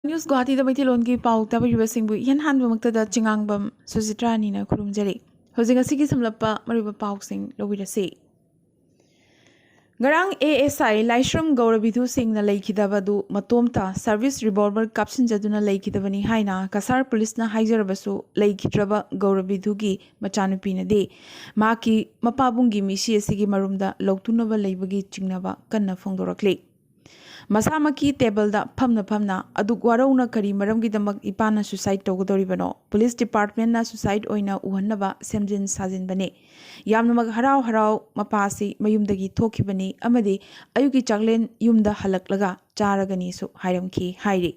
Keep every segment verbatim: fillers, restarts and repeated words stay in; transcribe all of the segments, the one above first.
News ꯒꯨꯋꯥꯍꯥꯇꯤꯗ ꯃꯩꯇꯩꯂꯣꯟꯒꯤ ꯄꯥꯎ ꯇꯥꯕꯤꯔꯤꯕꯁꯤꯡꯕꯨ ꯏꯍꯥꯟ ꯍꯥꯟꯕꯃꯛꯇꯗ ꯆꯤꯉꯥꯡꯕꯝ ꯁꯨꯖꯤꯇ꯭ꯔꯥꯅꯤꯅ ꯈꯨꯔꯨꯝꯖꯔꯤ꯫ ꯍꯧꯖꯤꯛ ꯉꯁꯤꯒꯤ ꯁꯝꯂꯞꯄ ꯃꯔꯨꯑꯣꯏꯕ ꯄꯥꯎꯁꯤꯡ ꯂꯧꯕꯤꯔꯁꯤ꯫ ꯉꯔꯥꯡ ꯑꯦ ꯑꯦꯁ ꯑꯥꯏ ꯂꯥꯏꯁ꯭ꯔꯝ ꯒꯧꯔꯕꯤꯙꯨ ꯁꯤꯡꯅ ꯂꯩꯈꯤꯗꯕ ꯑꯗꯨ ꯃꯇꯣꯝꯇ ꯁꯔꯚꯤꯁ ꯔꯤꯚꯣꯜꯚꯔ ꯀꯥꯞꯁꯤꯟꯖꯗꯨꯅ ꯂꯩꯈꯤꯗꯕꯅꯤ ꯍꯥꯏꯅ ꯀꯁꯥꯔ ꯄꯨꯂꯤꯁꯅ ꯍꯥꯏꯖꯔꯕꯁꯨ, ꯂꯩꯈꯤꯗ꯭ꯔꯕ ꯒꯧꯔꯕꯤꯙꯨꯒꯤ ꯃꯆꯥꯅꯨꯄꯤꯅꯗꯤ ꯃꯍꯥꯛꯀꯤ ꯃꯄꯥꯕꯨꯡꯒꯤ ꯃꯤꯁꯤ ꯑꯁꯤꯒꯤ ꯃꯔꯨꯝꯗ ꯂꯧꯇꯨꯅꯕ ꯂꯩꯕꯒꯤ ꯆꯤꯡꯅꯕ ꯀꯟꯅ ꯐꯣꯡꯗꯣꯔꯛꯂꯤ꯫ ꯃꯁꯥꯃꯛꯀꯤ ꯇꯦꯕꯜꯗ ꯐꯝꯅ ꯐꯝꯅ ꯑꯗꯨꯛ ꯋꯥꯔꯧꯅ ꯀꯔꯤ ꯃꯔꯝꯒꯤꯗꯃꯛ ꯏꯄꯥꯅ ꯁꯨꯁꯥꯏꯗ ꯇꯧꯒꯗꯧꯔꯤꯕꯅꯣ? ꯄꯨꯂꯤꯁ ꯗꯤꯄꯥꯔꯠꯃꯦꯟꯅ ꯁꯨꯁꯥꯏꯗ ꯑꯣꯏꯅ ꯎꯍꯟꯅꯕ ꯁꯦꯝꯖꯤꯟ ꯁꯥꯖꯤꯟꯕꯅꯤ꯫ ꯌꯥꯝꯅꯃꯛ ꯍꯔꯥꯎ ꯍꯔꯥꯎ ꯃꯄꯥ ꯑꯁꯤ ꯃꯌꯨꯝꯗꯒꯤ ꯊꯣꯛꯈꯤꯕꯅꯤ ꯑꯃꯗꯤ ꯑꯌꯨꯛꯀꯤ ꯆꯥꯛꯂꯦꯟ ꯌꯨꯝꯗ ꯍꯜꯂꯛꯂꯒ ꯆꯥꯔꯒꯅꯤꯁꯨ ꯍꯥꯏꯔꯝꯈꯤ ꯍꯥꯏꯔꯤ꯫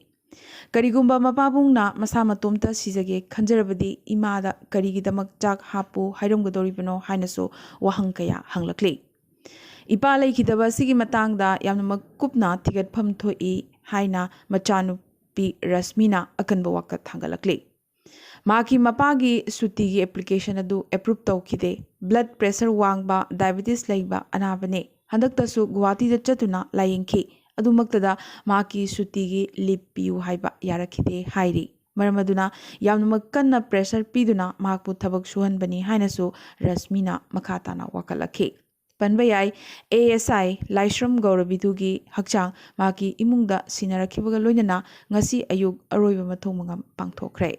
ꯀꯔꯤꯒꯨꯝꯕ ꯃꯄꯥꯕꯨꯡꯅ ꯃꯁꯥ ꯃꯇꯣꯝꯇ ꯁꯤꯖꯒꯦ ꯈꯟꯖꯔꯕꯗꯤ ꯏꯃꯥꯗ ꯀꯔꯤꯒꯤꯗꯃꯛ ꯆꯥꯛ ꯍꯥꯞꯄꯨ ꯍꯥꯏꯔꯝꯒꯗꯧꯔꯤꯕꯅꯣ ꯍꯥꯏꯅꯁꯨ ꯋꯥꯍꯪ ꯀꯌꯥ ꯍꯪꯂꯛꯂꯤ꯫ ꯏꯄꯥ ꯂꯩꯈꯤꯗꯕ ꯑꯁꯤꯒꯤ ꯃꯇꯥꯡꯗ ꯌꯥꯝꯅꯃꯛ ꯀꯨꯞꯅ ꯊꯤꯒꯠꯐꯝ ꯊꯣꯛꯏ ꯍꯥꯏꯅ ꯃꯆꯥꯅꯨꯄꯤ ꯔꯁꯃꯤꯅ ꯑꯀꯟꯕ ꯋꯥꯀꯠ ꯊꯥꯡꯒꯠꯂꯛꯂꯤ꯫ ꯃꯍꯥꯛꯀꯤ ꯃꯄꯥꯒꯤ ꯁꯨꯇꯤꯒꯤ ꯑꯦꯄ꯭ꯂꯤꯀꯦꯁꯟ ꯑꯗꯨ ꯑꯦꯄ꯭ꯔꯨꯞ ꯇꯧꯈꯤꯗꯦ꯫ ꯕ꯭ꯂꯗ ꯄ꯭ꯔꯦꯁꯔ ꯋꯥꯡꯕ, ꯗꯥꯏꯕꯦꯇꯤꯁ ꯂꯩꯕ ꯑꯅꯥꯕꯅꯦ꯫ ꯍꯟꯗꯛꯇꯁꯨ ꯒꯨꯋꯥꯍꯥꯇꯤꯗ ꯆꯠꯇꯨꯅ ꯂꯥꯌꯦꯡꯈꯤ꯫ ꯑꯗꯨꯃꯛꯇꯗ ꯃꯍꯥꯛꯀꯤ ꯁꯨꯇꯤꯒꯤ ꯂꯤꯞ ꯄꯤꯌꯨ ꯍꯥꯏꯕ ꯌꯥꯔꯛꯈꯤꯗꯦ ꯍꯥꯏꯔꯤ꯫ ꯃꯔꯝ ꯑꯗꯨꯅ ꯌꯥꯝꯅꯃꯛ ꯀꯟꯅ ꯄ꯭ꯔꯦꯁꯔ ꯄꯤꯗꯨꯅ ꯃꯍꯥꯛꯄꯨ ꯊꯕꯛ ꯁꯨꯍꯟꯕꯅꯤ ꯍꯥꯏꯅꯁꯨ ꯔꯁꯃꯤꯅ ꯃꯈꯥ ꯇꯥꯅ ꯋꯥꯀꯠꯂꯛꯈꯤ꯫ ꯄꯟꯕ ꯌꯥꯏ, ꯑꯦ ꯑꯦꯁ ꯑꯥꯏ ꯂꯥꯏꯁ꯭ꯔꯝ ꯒꯧꯔꯕꯤꯗꯨꯒꯤ ꯍꯛꯆꯥꯡ ꯃꯍꯥꯛꯀꯤ ꯏꯃꯨꯡꯗ ꯁꯤꯟꯅꯔꯛꯈꯤꯕꯒ ꯂꯣꯏꯅꯅ ꯉꯁꯤ ꯑꯌꯨꯛ ꯑꯔꯣꯏꯕ ꯃꯊꯧ ꯃꯉꯝ ꯄꯥꯡꯊꯣꯛꯈ꯭ꯔꯦ꯫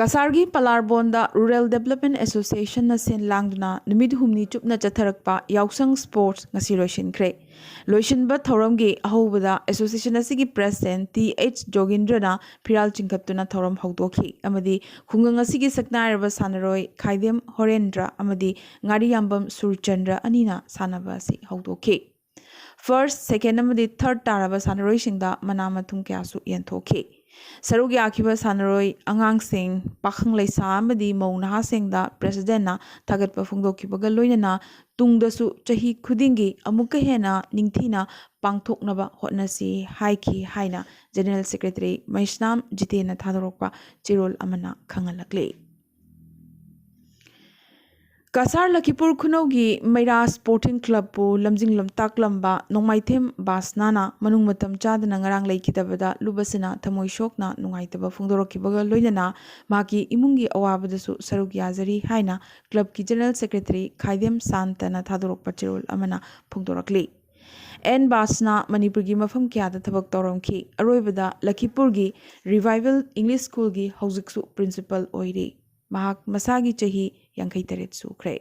ꯀꯁꯥꯔꯒꯤ ꯄꯂꯥꯔꯕꯣꯟꯗ ꯔꯨꯔꯦꯜ ꯗꯦꯕꯂꯞꯃꯦꯟ ꯑꯦꯁꯣꯁꯤꯌꯦꯁꯟꯅ ꯁꯤꯟ ꯂꯥꯡꯗꯨꯅ ꯅꯨꯃꯤꯠ ꯍꯨꯝꯅꯤ ꯆꯨꯞꯅ ꯆꯠꯊꯔꯛꯄ ꯌꯥꯎꯁꯪ ꯁ꯭ꯄꯣꯔꯠꯁ ꯉꯁꯤ ꯂꯣꯏꯁꯤꯟꯈ꯭ꯔꯦ꯫ ꯂꯣꯏꯁꯤꯟꯕ ꯊꯧꯔꯝꯒꯤ ꯑꯍꯧꯕꯗ ꯑꯦꯁꯣꯁꯤꯌꯦꯁꯟ ꯑꯁꯤꯒꯤ ꯄ꯭ꯔꯦꯁꯤꯗꯦꯟꯠ ꯇꯤ ꯑꯩꯆ ꯖꯣꯒꯤꯟꯗ꯭ꯔꯅ ꯐꯤꯔꯥꯜ ꯆꯤꯡꯈꯠꯇꯨꯅ ꯊꯧꯔꯝ ꯍꯧꯗꯣꯛꯈꯤ ꯑꯃꯗꯤ ꯈꯨꯡꯒꯪ ꯑꯁꯤꯒꯤ ꯁꯛꯅꯥꯏꯔꯕ ꯁꯥꯟꯅꯔꯣꯏ ꯈꯥꯏꯗꯦꯝ ꯍꯣꯔꯦꯟꯗ꯭ꯔ ꯑꯃꯗꯤ ꯉꯥꯔꯤꯌꯥꯝꯕꯝ ꯁꯨꯔꯆꯟꯗ꯭ꯔ ꯑꯅꯤꯅ ꯁꯥꯟꯅꯕ ꯑꯁꯤ ꯍꯧꯗꯣꯛꯈꯤ꯫ ꯐꯥꯔꯁꯠ, ꯁꯦꯀꯦꯟꯗ ꯑꯃꯗꯤ ꯊꯥꯔꯗ ꯇꯥꯔꯕ ꯁꯥꯟꯅꯔꯣꯏꯁꯤꯡꯗ ꯃꯅꯥ ꯃꯊꯨꯝ ꯀꯌꯥꯁꯨ ꯌꯦꯟꯊꯣꯛꯈꯤ꯫ ꯁꯔꯨꯛ ꯌꯥꯈꯤꯕ ꯁꯥꯟꯅꯔꯣꯏ ꯑꯉꯥꯡꯁꯤꯡ, ꯄꯥꯈꯪ ꯂꯩꯁꯥ ꯑꯃꯗꯤ ꯃꯧ ꯅꯍꯥꯁꯤꯡꯗ ꯄ꯭ꯔꯦꯁꯤꯗꯦꯟꯠꯅ ꯊꯥꯒꯠꯄ ꯐꯣꯡꯗꯣꯛꯈꯤꯕꯒ ꯂꯣꯏꯅꯅ ꯇꯨꯡꯗꯁꯨ ꯆꯍꯤ ꯈꯨꯗꯤꯡꯒꯤ ꯑꯃꯨꯛꯀ ꯍꯦꯟꯅ ꯅꯤꯡꯊꯤꯅ ꯄꯥꯡꯊꯣꯛꯅꯕ ꯍꯣꯠꯅꯁꯤ ꯍꯥꯏꯈꯤ ꯍꯥꯏꯅ ꯖꯦꯅꯔꯦꯜ ꯁꯦꯀ꯭ꯔꯦꯇꯔꯤ ꯃꯩꯁꯅꯥꯝ ꯖꯤꯇꯦꯟꯅ ꯊꯥꯗꯣꯔꯛꯄ ꯆꯦꯔꯣꯜ ꯑꯃꯅ ꯈꯪꯍꯜꯂꯛꯂꯤ꯫ ꯀꯁꯥꯔ ꯂꯈꯤꯄꯨꯔ ꯈꯨꯅꯧꯒꯤ ꯃꯩꯔꯥ ꯁ꯭ꯄꯣꯔꯇꯤꯡ ꯀ꯭ꯂꯕꯄꯨ ꯂꯝꯖꯤꯡ ꯂꯝꯇꯥꯛꯂꯝꯕ ꯅꯣꯡꯃꯥꯏꯊꯦꯝ ꯕꯥꯁꯅꯥꯅ ꯃꯅꯨꯡ ꯃꯇꯝ ꯆꯥꯗꯅ ꯉꯔꯥꯡ ꯂꯩꯈꯤꯗꯕꯗ ꯂꯨꯕꯁꯤꯅ ꯊꯃꯣꯏ ꯁꯣꯛꯅ ꯅꯨꯡꯉꯥꯏꯇꯕ ꯐꯣꯡꯗꯣꯔꯛꯈꯤꯕꯒ ꯂꯣꯏꯅꯅ ꯃꯍꯥꯛꯀꯤ ꯏꯃꯨꯡꯒꯤ ꯑꯋꯥꯕꯗꯁꯨ ꯁꯔꯨꯛ ꯌꯥꯖꯔꯤ ꯍꯥꯏꯅ ꯀ꯭ꯂꯕꯀꯤ ꯖꯦꯅꯔꯦꯜ ꯁꯦꯀ꯭ꯔꯦꯇꯔꯤ ꯈꯥꯏꯗꯦꯝ ꯁꯥꯟꯇꯅ ꯊꯥꯗꯣꯔꯛꯄ ꯆꯦꯔꯣꯜ ꯑꯃꯅ ꯐꯣꯡꯗꯣꯔꯛꯂꯤ꯫ ꯑꯦꯟ ꯕꯥꯁꯅꯥ ꯃꯅꯤꯄꯨꯔꯒꯤ ꯃꯐꯝ ꯀꯌꯥꯗ ꯊꯕꯛ ꯇꯧꯔꯝꯈꯤ꯫ ꯑꯔꯣꯏꯕꯗ ꯂꯈꯤꯄꯨꯔꯒꯤ ꯔꯤꯚꯥꯏꯕꯦꯜ ꯏꯪꯂꯤꯁ ꯁ꯭ꯀꯨꯜꯒꯤ ꯍꯧꯖꯤꯛꯁꯨ ꯄ꯭ꯔꯤꯟꯁꯤꯄꯜ ꯑꯣꯏꯔꯤ꯫ ꯃꯍꯥꯛ ꯃꯁꯥꯒꯤ ꯆꯍꯤ ꯌꯥꯡꯈꯩ ꯇꯔꯦꯠ ꯁꯨꯈ꯭ꯔꯦ꯫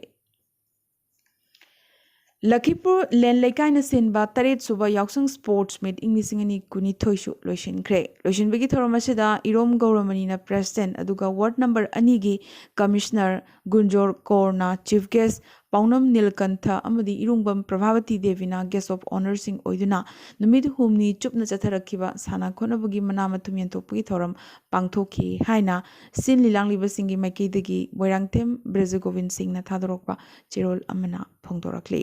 ꯂꯈꯤꯄꯨꯔ ꯂꯦꯟ ꯂꯩꯀꯥꯏꯅ ꯁꯤꯟꯕ ꯇꯔꯦꯠ ꯁꯨꯕ ꯌꯥꯎꯁꯪ ꯁ꯭ꯄꯣꯔꯠꯁ ꯃꯤꯠ ꯏꯪ ꯂꯤꯁꯤꯡ ꯑꯅꯤ ꯀꯨꯟꯅꯤꯊꯣꯏꯁꯨ ꯂꯣꯏꯁꯤꯟꯈ꯭ꯔꯦ꯫ ꯂꯣꯏꯁꯤꯟꯕꯒꯤ ꯊꯧꯔꯝ ꯑꯁꯤꯗ ꯏꯔꯣꯝ ꯒꯧꯔꯃꯅꯤꯅ ꯄ꯭ꯔꯦꯁꯤꯗꯦꯟꯠ, ꯑꯗꯨꯒ ꯋꯥꯔꯗ ꯅꯝꯕꯔ ꯑꯅꯤꯒꯤ ꯀꯃꯤꯁꯅꯔ ꯒꯨꯟꯖꯣꯔ ꯀꯧꯔꯅ ꯆꯤꯐ ꯒꯦꯁ꯭ꯠ, ꯄꯥꯎꯅꯝ ꯅꯤꯜꯀꯟꯊ ꯑꯃꯗꯤ ꯏꯔꯨꯡꯕꯝ ꯄ꯭ꯔꯚꯥꯕꯇꯤ ꯗꯦꯕꯤꯅ ꯒꯦꯁ꯭ꯠ ꯑꯣꯐ ꯑꯣꯅꯔꯁꯤꯡ ꯑꯣꯏꯗꯨꯅ ꯅꯨꯃꯤꯠ ꯍꯨꯝꯅꯤ ꯆꯨꯞꯅ ꯆꯠꯊꯔꯛꯈꯤꯕ ꯁꯥꯟꯅ ꯈꯣꯠꯅꯕꯒꯤ ꯃꯅꯥ ꯃꯊꯨꯝ ꯌꯦꯟꯊꯣꯛꯄꯒꯤ ꯊꯧꯔꯝ ꯄꯥꯡꯊꯣꯛꯈꯤ ꯍꯥꯏꯅ ꯁꯤꯟ ꯂꯤ ꯂꯥꯡꯂꯤꯕꯁꯤꯡꯒꯤ ꯃꯥꯏꯀꯩꯗꯒꯤ ꯃꯣꯏꯔꯥꯡꯊꯦꯝ ꯕ꯭ꯔꯖꯒꯣꯕꯤꯟ ꯁꯤꯡꯅ ꯊꯥꯗꯣꯔꯛꯄ ꯆꯦꯔꯣꯜ ꯑꯃꯅ ꯐꯣꯡꯗꯣꯔꯛꯂꯤ꯫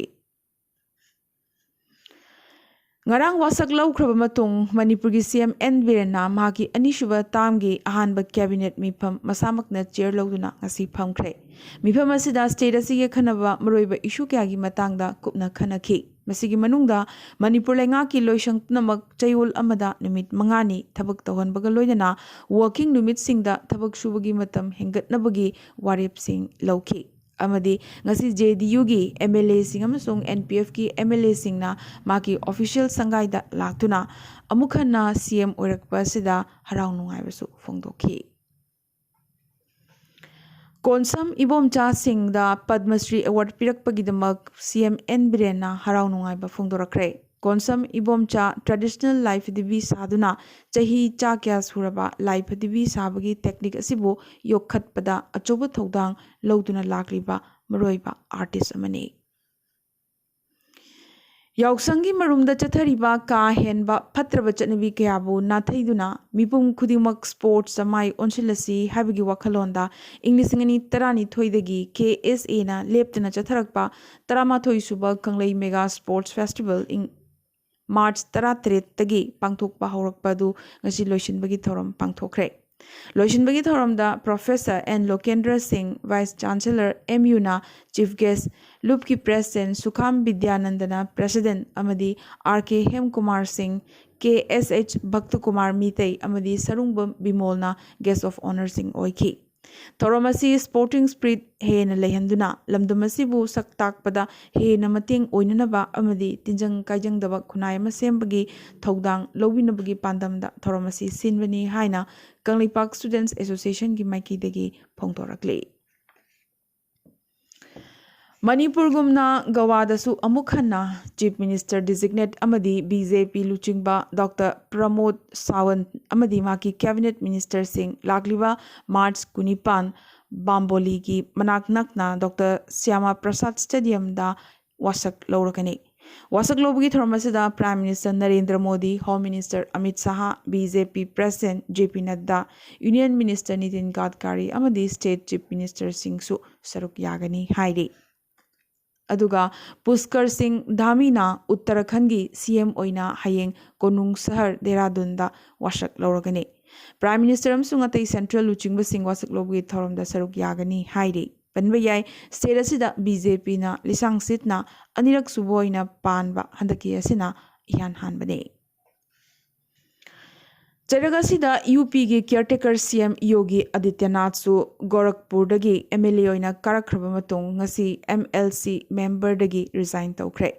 ꯉꯔꯥꯡ ꯋꯥꯁꯛ ꯂꯧꯈ꯭ꯔꯕ ꯃꯇꯨꯡ ꯃꯅꯤꯄꯨꯔꯒꯤ ꯁꯤ ꯑꯦꯝ ꯑꯦꯟ ꯕꯤꯔꯦꯟꯅ ꯃꯍꯥꯛꯀꯤ ꯑꯅꯤꯁꯨꯕ ꯇꯥꯔꯝꯒꯤ ꯑꯍꯥꯟꯕ ꯀꯦꯕꯤꯅꯦꯠ ꯃꯤꯐꯝ ꯃꯁꯥꯃꯛꯅ ꯆꯤꯌꯔ ꯂꯧꯗꯨꯅ ꯉꯁꯤ ꯐꯝꯈ꯭ꯔꯦ꯫ ꯃꯤꯐꯝ ꯑꯁꯤꯗ ꯁ꯭ꯇꯦꯠ ꯑꯁꯤꯒꯤ ꯑꯈꯟꯅꯕ ꯃꯔꯨꯑꯣꯏꯕ ꯏꯁꯨ ꯀꯌꯥꯒꯤ ꯃꯇꯥꯡꯗ ꯀꯨꯞꯅ ꯈꯟꯅꯈꯤ꯫ ꯃꯁꯤꯒꯤ ꯃꯅꯨꯡꯗ ꯃꯅꯤꯄꯨꯔ ꯂꯩꯉꯥꯛꯀꯤ ꯂꯣꯏꯁꯪ ꯄꯨꯝꯅꯃꯛ ꯆꯌꯣꯜ ꯑꯃꯗ ꯅꯨꯃꯤꯠ ꯃꯉꯥꯅꯤ ꯊꯕꯛ ꯇꯧꯍꯟꯕꯒ ꯂꯣꯏꯅꯅ ꯋꯥꯔꯀꯤꯡ ꯅꯨꯃꯤꯠꯁꯤꯡꯗ ꯊꯕꯛ ꯁꯨꯕꯒꯤ ꯃꯇꯝ ꯍꯦꯟꯒꯠꯅꯕꯒꯤ ꯋꯥꯔꯦꯞꯁꯤꯡ ꯂꯧꯈꯤ꯫ ꯑꯃꯗꯤ ꯉꯁꯤ ꯖꯦ ꯗꯤ ꯌꯨꯒꯤ ꯑꯦꯝ ꯑꯦꯜ ꯑꯦꯁꯤꯡ ꯑꯃꯁꯨꯡ ꯑꯦꯟ ꯄꯤ ꯑꯦꯐꯀꯤ ꯑꯦꯝ ꯑꯦꯜ ꯑꯦꯁꯤꯡꯅ ꯃꯍꯥꯛꯀꯤ ꯑꯣꯐꯤꯁꯤꯌꯦꯜ ꯁꯪꯒꯥꯏꯗ ꯂꯥꯛꯇꯨꯅ ꯑꯃꯨꯛ ꯍꯟꯅ ꯁꯤ ꯑꯦꯝ ꯑꯣꯏꯔꯛꯄ ꯑꯁꯤꯗ ꯍꯔꯥꯎ ꯅꯨꯡꯉꯥꯏꯕꯁꯨ ꯐꯣꯡꯗꯣꯛꯈꯤ꯫ ꯀꯣꯟꯁꯝ ꯏꯕꯣꯝꯆꯥꯁꯤꯡꯗ ꯄꯗꯃꯁ꯭ꯔꯤ ꯑꯦꯋꯥꯔꯗ ꯄꯤꯔꯛꯄꯒꯤꯗꯃꯛ ꯁꯤ ꯑꯦꯝ ꯑꯦꯟ ꯕꯤꯔꯦꯟꯅ ꯍꯔꯥꯎ ꯅꯨꯡꯉꯥꯏꯕ ꯐꯣꯡꯗꯣꯔꯛꯈ꯭ꯔꯦ꯫ ꯀꯣꯟꯁꯝ ꯏꯕꯣꯝꯆꯥ ꯇ꯭ꯔꯦꯗꯤꯁꯅꯦꯜ ꯂꯥꯏ ꯐꯗꯤꯕꯤ ꯁꯥꯗꯨꯅ ꯆꯍꯤ ꯆꯥ ꯀꯌꯥ ꯁꯨꯔꯕ ꯂꯥꯏ ꯐꯗꯤꯕꯤ ꯁꯥꯕꯒꯤ ꯇꯦꯛꯅꯤꯛ ꯑꯁꯤꯕꯨ ꯌꯣꯛꯈꯠꯄꯗ ꯑꯆꯧꯕ ꯊꯧꯗꯥꯡ ꯂꯧꯗꯨꯅ ꯂꯥꯛꯂꯤꯕ ꯃꯔꯨꯑꯣꯏꯕ ꯑꯥꯔꯇꯤꯁ ꯑꯃꯅꯤ꯫ ꯌꯥꯎꯁꯪꯒꯤ ꯃꯔꯨꯝꯗ ꯆꯠꯊꯔꯤꯕ ꯀꯥ ꯍꯦꯟꯕ ꯐꯠꯇ꯭ꯔꯕ ꯆꯠꯅꯕꯤ ꯀꯌꯥꯕꯨ ꯅꯥꯊꯩꯗꯨꯅ ꯃꯤꯄꯨꯝ ꯈꯨꯗꯤꯡꯃꯛ ꯁ꯭ꯄꯣꯔꯠꯁꯇ ꯃꯥꯏ ꯑꯣꯟꯁꯤꯜꯂꯁꯤ ꯍꯥꯏꯕꯒꯤ ꯋꯥꯈꯜꯂꯣꯟꯗ ꯏꯪ ꯂꯤꯁꯤꯡ ꯑꯅꯤ ꯇꯔꯥꯅꯤꯊꯣꯏꯗꯒꯤ ꯀꯦ ꯑꯦꯁ ꯑꯦꯅ ꯂꯦꯞꯇꯅ ꯆꯠꯊꯔꯛꯄ ꯇꯔꯥꯃꯥꯊꯣꯏ ꯁꯨꯕ ꯀꯪꯂꯩ ꯃꯦꯒꯥ ꯁ꯭ꯄꯣꯔꯠꯁ ꯐꯦꯁꯇꯤꯚꯦꯜ ꯏꯪ ꯃꯥꯔꯆ ꯇꯔꯥꯇꯔꯦꯠꯇꯒꯤ ꯄꯥꯡꯊꯣꯛꯄ ꯍꯧꯔꯛꯄ ꯑꯗꯨ ꯉꯁꯤ ꯂꯣꯏꯁꯤꯟꯕꯒꯤ ꯊꯧꯔꯝ ꯄꯥꯡꯊꯣꯛꯈ꯭ꯔꯦ꯫ ꯂꯣꯏꯁꯤꯟꯕꯒꯤ ꯊꯧꯔꯝꯗ Professor N Lokendra Singh, Vice Chancellor, M U ꯅ Chief Guest, ꯂꯨꯞꯀꯤ President ꯁꯨꯈꯥꯝ ꯕꯤꯗ꯭ꯌꯥꯅꯟꯗꯅ President ꯑꯃꯗꯤ R K Hemkumar Singh, K S H Bhaktakumar Mitei ꯑꯃꯗꯤ ꯁꯔꯨꯡꯕꯝ ꯕꯤꯃꯣꯜꯅ Guest of Honour ꯁꯤꯡ ꯑꯣꯏꯈꯤ꯫ ꯊꯧꯔꯝ ꯑꯁꯤ sporting spirit ꯍꯦꯟꯅ ꯂꯩꯍꯟꯗꯨꯅ ꯂꯝꯗꯝ ꯑꯁꯤꯕꯨ ꯁꯛ ꯇꯥꯛꯄꯗ ꯍꯦꯟꯅ ꯃꯇꯦꯡ ꯑꯣꯏꯅꯅꯕ ꯑꯃꯗꯤ ꯇꯤꯟꯖꯪ ꯀꯥꯏꯖꯪꯗꯕ ꯈꯨꯟꯅꯥꯏ ꯑꯃ ꯁꯦꯝꯕꯒꯤ ꯊꯧꯗꯥꯡ ꯂꯧꯕꯤꯅꯕꯒꯤ ꯄꯥꯟꯗꯝꯗ ꯊꯧꯔꯝ ꯑꯁꯤ ꯁꯤꯟꯕꯅꯤ ꯍꯥꯏꯅ ꯀꯪꯂꯩꯄꯥꯛ Students Association ꯒꯤ ꯃꯥꯏꯀꯩꯗꯒꯤ ꯐꯣꯡꯗꯣꯔꯛꯂꯤ꯫ ꯃꯅꯤꯄꯨꯔꯒꯨꯝꯅ ꯒꯋꯥꯗꯁꯨ ꯑꯃꯨꯛ ꯍꯟꯅ Chief Minister Designate ꯑꯃꯗꯤ B J P ꯂꯨꯆꯤꯡꯕ Doctor ꯄ꯭ꯔꯃꯣꯗ ꯁꯥꯋꯟꯠ ꯑꯃꯗꯤ ꯃꯍꯥꯛꯀꯤ Cabinet Minister ꯁꯤꯡ ꯂꯥꯛꯂꯤꯕ March ꯀꯨꯟꯅꯤꯄꯥꯟ ꯕꯥꯝꯕꯣꯂꯤꯒꯤ ꯃꯅꯥꯛ ꯅꯛꯅ Doctor ꯁ꯭ꯌꯥꯃꯥ ꯄ꯭ꯔꯁꯥꯗ Stadium ꯗ ꯋꯥꯁꯛ ꯂꯧꯔꯒꯅꯤ꯫ ꯋꯥꯁꯛ ꯂꯧꯕꯒꯤ ꯊꯧꯔꯝ ꯑꯁꯤꯗ Prime Minister Narendra Modi, Home Minister Amit Shah, B J P President J P ꯅꯗ꯭ꯗꯥ, Union Minister Nitin ꯒꯗꯀꯥꯔꯤ ꯑꯃꯗꯤ State Chief Minister ꯁꯤꯡꯁꯨ ꯁꯔꯨꯛ ꯌꯥꯒꯅꯤ ꯍꯥꯏꯔꯤ꯫ ꯑꯗꯨꯒ ꯄꯨꯁꯀꯔ ꯁꯤꯡ ꯙꯥꯃꯤꯅ ꯎꯠꯇꯔꯥꯈꯟꯒꯤ C M ꯑꯣꯏꯅ ꯍꯌꯦꯡ ꯀꯣꯅꯨꯡ ꯁꯍꯔ ꯗꯦꯍꯔꯥꯗꯨꯟꯗ ꯋꯥꯁꯛ ꯂꯧꯔꯒꯅꯤ꯫ Prime Minister ꯑꯃꯁꯨꯡ ꯑꯇꯩ central ꯂꯨꯆꯤꯡꯕꯁꯤꯡ ꯋꯥꯁꯛ ꯂꯧꯕꯒꯤ ꯊꯧꯔꯝꯗ ꯁꯔꯨꯛ ꯌꯥꯒꯅꯤ ꯍꯥꯏꯔꯤ꯫ ꯄꯟꯕ ꯌꯥꯏ, state ꯑꯁꯤꯗ B J P ꯅ ꯂꯤꯁꯥꯡ ꯁꯤꯠꯅ ꯑꯅꯤꯔꯛ ꯁꯨꯕ ꯑꯣꯏꯅ ꯄꯥꯟꯕ ꯍꯟꯗꯛꯀꯤ ꯑꯁꯤꯅ ꯏꯍꯥꯟ ꯍꯥꯟꯕꯅꯤ꯫ ꯆꯩꯔꯛ ꯑꯁꯤꯗ U P ꯒꯤ caretaker C M Yogi ꯑꯗꯤꯇ꯭ꯌꯅꯥꯊꯁꯨ ꯒꯣꯔꯈꯄꯨꯔꯗꯒꯤ M L A ꯑꯣꯏꯅ ꯀꯥꯔꯛꯈ꯭ꯔꯕ ꯃꯇꯨꯡ ꯉꯁꯤ M L C member ꯗꯒꯤ resign ꯇꯧꯈ꯭ꯔꯦ꯫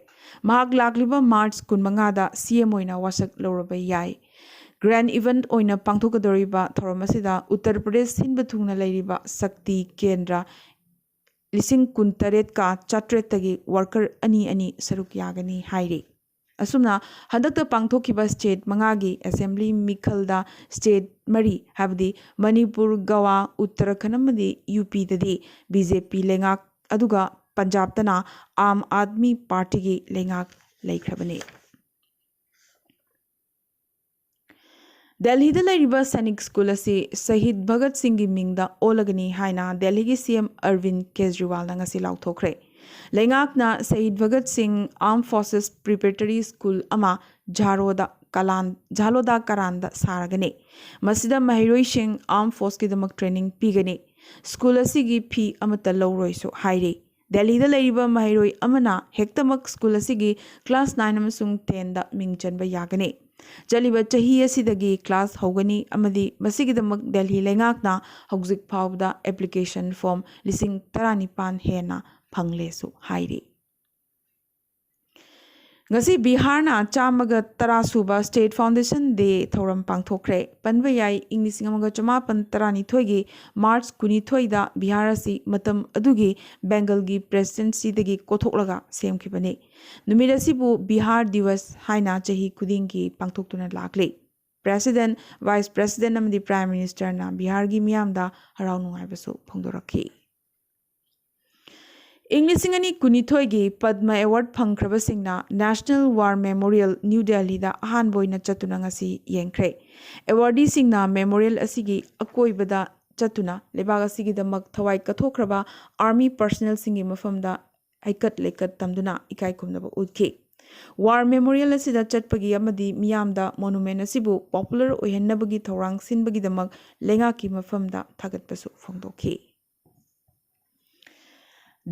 ꯃꯍꯥꯛ ꯂꯥꯛꯂꯤꯕ March ꯀꯨꯟꯃꯉꯥꯗ C M ꯑꯣꯏꯅ ꯋꯥꯁꯛ ꯂꯧꯔꯕ ꯌꯥꯏ꯫ Grand event ꯑꯣꯏꯅ ꯄꯥꯡꯊꯣꯛꯀꯗꯧꯔꯤꯕ ꯊꯧꯔꯝ ꯑꯁꯤꯗ ꯎꯠꯇꯔ ꯄ꯭ꯔꯗꯦꯁ ꯁꯤꯟꯕ ꯊꯨꯡꯅ ꯂꯩꯔꯤꯕ ꯁꯛꯇꯤ ꯀꯦꯟꯗ꯭ꯔ ꯂꯤꯁꯤꯡ ꯀꯨꯟꯇꯔꯦꯠꯀ ꯆꯥꯇ꯭ꯔꯦꯠꯇꯒꯤ worker ꯑꯅꯤ ꯑꯅꯤ ꯁꯔꯨꯛ ꯌꯥꯒꯅꯤ ꯍꯥꯏꯔꯤ꯫ ꯑꯁꯨꯝꯅ ꯍꯟꯗꯛꯇ ꯄꯥꯡꯊꯣꯛꯈꯤꯕ state ꯃꯉꯥꯒꯤ assembly ꯃꯤꯈꯜꯗ state ꯃꯔꯤ, ꯍꯥꯏꯕꯗꯤ ꯃꯅꯤꯄꯨꯔ, ꯒꯋꯥ, ꯎꯠꯇꯔꯥꯈꯟꯗ ꯑꯃꯗꯤ U P ꯗꯗꯤ B J P ꯂꯩꯉꯥꯛ, ꯑꯗꯨꯒ ꯄꯟꯖꯥꯕꯇꯅ ꯑꯥꯝ ꯑꯥꯗꯃꯤ ꯄꯥꯔꯇꯤꯒꯤ ꯂꯩꯉꯥꯛ ꯂꯩꯈ꯭ꯔꯕꯅꯤ꯫ ꯗꯦꯜꯍꯤꯗ ꯂꯩꯔꯤꯕ ꯁꯩꯅꯤꯛ ꯁ꯭ꯀꯨꯜ ꯑꯁꯤ ꯁꯍꯤꯗ ꯚꯒꯠ ꯁꯤꯡꯒꯤ ꯃꯤꯡꯗ ꯑꯣꯜꯂꯒꯅꯤ ꯍꯥꯏꯅ ꯗꯦꯜꯍꯤꯒꯤ C M ꯑꯔꯕꯤꯟꯗ ꯀꯦꯖ꯭ꯔꯤꯋꯥꯜꯅ ꯉꯁꯤ ꯂꯥꯎꯊꯣꯛꯈ꯭ꯔꯦ꯫ ꯂꯩꯉꯥꯛꯅ ꯁꯍꯤꯗ ꯚꯒꯠ ꯁꯤꯡ Armed Forces Preparatory School ꯑꯃ ꯖꯥꯔꯣꯗ ꯀꯂꯥꯟ ꯖꯥꯂꯣꯗꯥ ꯀꯔꯥꯟꯗ ꯁꯥꯔꯒꯅꯤ꯫ ꯃꯁꯤꯗ ꯃꯍꯩꯔꯣꯏꯁꯤꯡ ꯑꯥꯔꯝ ꯐꯣꯔꯁꯀꯤꯗꯃꯛ ꯇ꯭ꯔꯦꯅꯤꯡ ꯄꯤꯒꯅꯤ꯫ ꯁ꯭ꯀꯨꯜ ꯑꯁꯤꯒꯤ ꯐꯤ ꯑꯃꯠꯇ ꯂꯧꯔꯣꯏꯁꯨ ꯍꯥꯏꯔꯤ꯫ ꯗꯦꯜꯂꯤꯗ ꯂꯩꯔꯤꯕ ꯃꯍꯩꯔꯣꯏ ꯑꯃꯅ ꯍꯦꯛꯇꯃꯛ ꯁ꯭ꯀꯨꯜ ꯑꯁꯤꯒꯤ ꯀ꯭ꯂꯥꯁ ꯅꯥꯏꯟ ꯑꯃꯁꯨꯡ ꯇꯦꯟꯗ ꯃꯤꯡ ꯆꯟꯕ ꯌꯥꯒꯅꯤ꯫ ꯆꯠꯂꯤꯕ ꯆꯍꯤ ꯑꯁꯤꯗꯒꯤ ꯀ꯭ꯂꯥꯁ ꯍꯧꯒꯅꯤ ꯑꯃꯗꯤ ꯃꯁꯤꯒꯤꯗꯃꯛ ꯗꯦꯜꯍꯤ ꯂꯩꯉꯥꯛꯅ ꯍꯧꯖꯤꯛ ꯐꯥꯎꯕꯗ ꯑꯦꯄ꯭ꯂꯤꯀꯦꯁꯟ ꯐꯣꯔꯝ ꯂꯤꯁꯤꯡ ꯇꯔꯥꯅꯤꯄꯥꯟ ꯍꯦꯟꯅ ꯐꯪꯂꯦꯁꯨ ꯍꯥꯏꯔꯤ꯫ ꯉꯁꯤ ꯕꯤꯍꯥꯔꯅ ꯆꯥꯝꯃꯒ ꯇꯔꯥ ꯁꯨꯕ ꯁ꯭ꯇꯦꯠ ꯐꯥꯎꯟꯗꯦꯁꯟ ꯗꯦ ꯊꯧꯔꯝ ꯄꯥꯡꯊꯣꯛꯈ꯭ꯔꯦ꯫ ꯄꯟꯕ ꯌꯥꯏ, ꯏꯪ ꯂꯤꯁꯤꯡ ꯑꯃꯒ ꯆꯃꯥꯄꯟ ꯇꯔꯥꯅꯤꯊꯣꯏꯒꯤ ꯃꯥꯔꯆ ꯀꯨꯟꯅꯤꯊꯣꯏꯗ ꯕꯤꯍꯥꯔ ꯑꯁꯤ ꯃꯇꯝ ꯑꯗꯨꯒꯤ ꯕꯦꯡꯒꯜꯒꯤ ꯄ꯭ꯔꯦꯁꯤꯗꯦꯟꯁꯤꯗꯒꯤ ꯀꯣꯊꯣꯛꯂꯒ ꯁꯦꯝꯈꯤꯕꯅꯤ꯫ ꯅꯨꯃꯤꯠ ꯑꯁꯤꯕꯨ ꯕꯤꯍꯥꯔ ꯗꯤꯋꯁ ꯍꯥꯏꯅ ꯆꯍꯤ ꯈꯨꯗꯤꯡꯒꯤ ꯄꯥꯡꯊꯣꯛꯇꯨꯅ ꯂꯥꯛꯂꯤ꯫ ꯄ꯭ꯔꯦꯁꯤꯗꯦꯟ, ꯚꯥꯏꯁ ꯄ꯭ꯔꯦꯁꯤꯗꯦꯟ ꯑꯃꯗꯤ ꯄ꯭ꯔꯥꯏꯝ ꯃꯤꯅꯤꯁꯇꯔꯅ ꯕꯤꯍꯥꯔꯒꯤ ꯃꯤꯌꯥꯝꯗ ꯍꯔꯥꯎ ꯅꯨꯡꯉꯥꯏꯕꯁꯨ ꯐꯣꯡꯗꯣꯔꯛꯈꯤ꯫ ꯏꯪ ꯂꯤꯁꯤꯡ ꯑꯅꯤ ꯀꯨꯟꯅꯤꯊꯣꯏꯒꯤ ꯄꯗꯃ ꯑꯦꯋꯥꯔꯗ ꯐꯪꯈ꯭ꯔꯕꯁꯤꯡꯅ ꯅꯦꯁꯅꯦꯜ ꯋꯥꯔ ꯃꯦꯃꯣꯔꯤꯌꯦꯜ, ꯅ꯭ꯌꯨ ꯗꯦꯜꯂꯤꯗ ꯑꯍꯥꯟꯕ ꯑꯣꯏꯅ ꯆꯠꯇꯨꯅ ꯉꯁꯤ ꯌꯦꯡꯈ꯭ꯔꯦ꯫ ꯑꯦꯋꯥꯔꯗꯤꯁꯤꯡꯅ ꯃꯦꯃꯣꯔꯤꯌꯦꯜ ꯑꯁꯤꯒꯤ ꯑꯀꯣꯏꯕꯗ ꯆꯠꯇꯨꯅ ꯂꯩꯕꯥꯛ ꯑꯁꯤꯒꯤꯗꯃꯛ ꯊꯋꯥꯏ ꯀꯠꯊꯣꯛꯈ꯭ꯔꯕ ꯑꯥꯔꯃꯤ ꯄꯔꯁꯅꯦꯜꯁꯤꯡꯒꯤ ꯃꯐꯝꯗ ꯍꯩꯀꯠ ꯂꯩꯀꯠ ꯇꯝꯗꯨꯅ ꯏꯀꯥꯏ ꯈꯨꯝꯅꯕ ꯎꯠꯈꯤ꯫ ꯋꯥꯔ ꯃꯦꯃꯣꯔꯤꯌꯦꯜ ꯑꯁꯤꯗ ꯆꯠꯄꯒꯤ ꯑꯃꯗꯤ ꯃꯤꯌꯥꯝꯗ ꯃꯣꯅꯨꯃꯦꯟ ꯑꯁꯤꯕꯨ ꯄꯣꯄꯨꯂꯔ ꯑꯣꯏꯍꯟꯅꯕꯒꯤ ꯊꯧꯔꯥꯡ ꯁꯤꯟꯕꯒꯤꯗꯃꯛ ꯂꯩꯉꯥꯛꯀꯤ ꯃꯐꯝꯗ ꯊꯥꯒꯠꯄꯁꯨ ꯐꯣꯡꯗꯣꯛꯈꯤ꯫